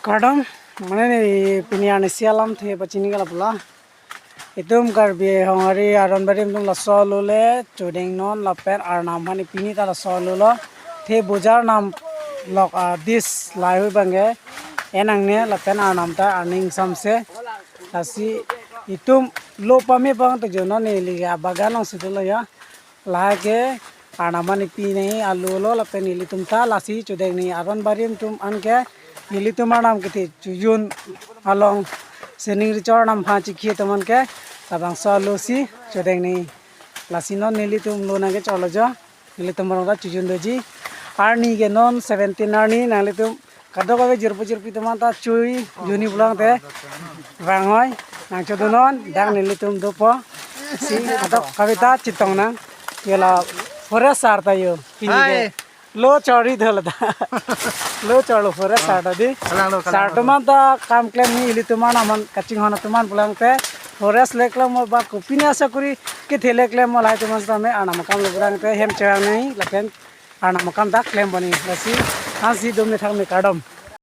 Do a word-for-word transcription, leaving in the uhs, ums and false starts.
Kardom, mane ne pini arnisi alamthe pachini kala pula. Itum Karbi Honghari Aronbari atum laso alo le chodeng non lapen arnam aphan pini ta laso alo lo. The bojar arnam lok a dis lahai hui abangke en nangne lapen arnam ta arni ingsamse. Lasi itum lo pame abang to jono neli ke abagan alongsi dolo ya. Lahai ke arnam aphan pini alo lo lapen ilitum ta lasi chodeng ni Aronbari atum anke ilitum arnam kethe chojun along sining richor arnam aphan chikhi atum anke labangso alo si chodeng ni. Lasi non nelitum lo nangkecholo jo. Nelitum arong ta chojun doji. Arni ke non seventeen arni, nanglitum kadokave jirpo jirpi atum ta chojun-i pulang te. Vang hoi, nangchodun non, dak nelitum dopo. Si kadokave ta chetong nang. Yo la forest sir ta yo. Pini ke. Hai. Lo chor-i dolo ta. Lo chorlo forest sir ta di. Kalang lo, kalang sir lo. Atum ta kam klem ni ilitum arnam aphan kachinghon atum pulang te. Forest le klem mo ba kopine asakuri kethe le klem mo lahai atum tame arnam akam lo pulang te hem cherang nai lapen arnam akam ta klem bani. Lasi ansi dum ne thang me kardom.